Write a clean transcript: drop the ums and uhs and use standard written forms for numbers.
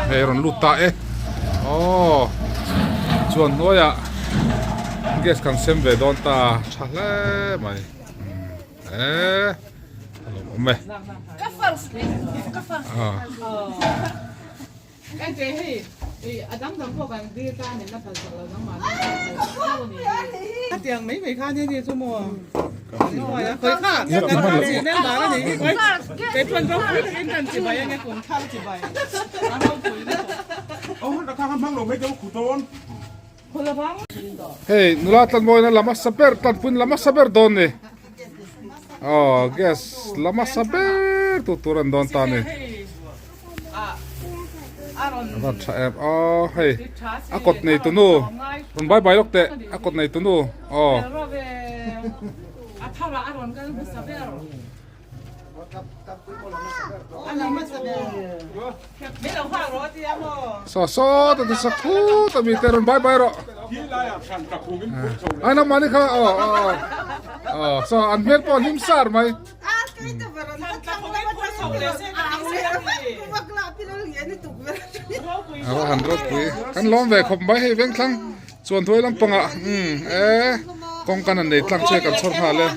Hei a rawn lut ta e. Aww chuan hnuaiah gas kan sem ve dawn ta tha hle mai. Eee a lawmawm e. Hei nula tlanmawina lam a sa ber tlanpun lam a sa ber dawn ni aw gas lam a sa ber tur tur an dawn ta ni a van tha em aw hei a kawt nei tu nu rawn bye bye lawk teh a kawt nei tu nu aw. Saw saw ta te sa khut a mi te rawn bye bye rawh ai nangmah ni kha aw aw aw saw an hmel pawh a hlim sar mai. A va han ropui kan lawm ve khawp mai hei vengthlang chuan thuai lampangah umm e kawng kan han nei tlang chu hei kan chhawr nghal e.